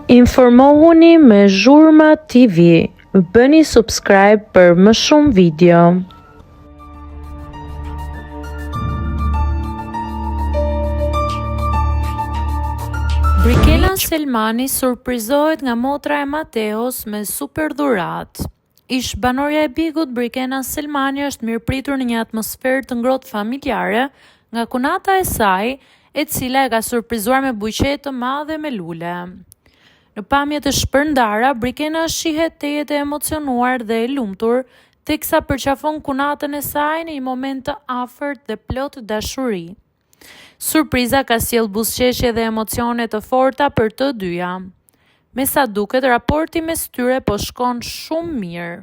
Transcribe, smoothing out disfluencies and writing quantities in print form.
Informohuni me Zhurma TV, bëni subscribe për më shumë video. Brikena Selmani surprizohet nga motra e Mateos me super dhuratë. Ish-banorja e Bigut, Brikena Selmani është mirëpritur në një atmosferë të ngrohtë familjare nga kunata e saj, e cila e ka surprizuar me buqetë të madhe me lule. Në pamje të shpërndara, Brikena shihet tejet e emocionuar dhe e lumtur, teksa përqafon kunatën e saj në një moment të afërt dhe plot dashuri. Surpriza ka sjellë buzëqeshje dhe emocione të forta për të dyja. Me sa duket, raporti mes tyre po shkon shumë mirë.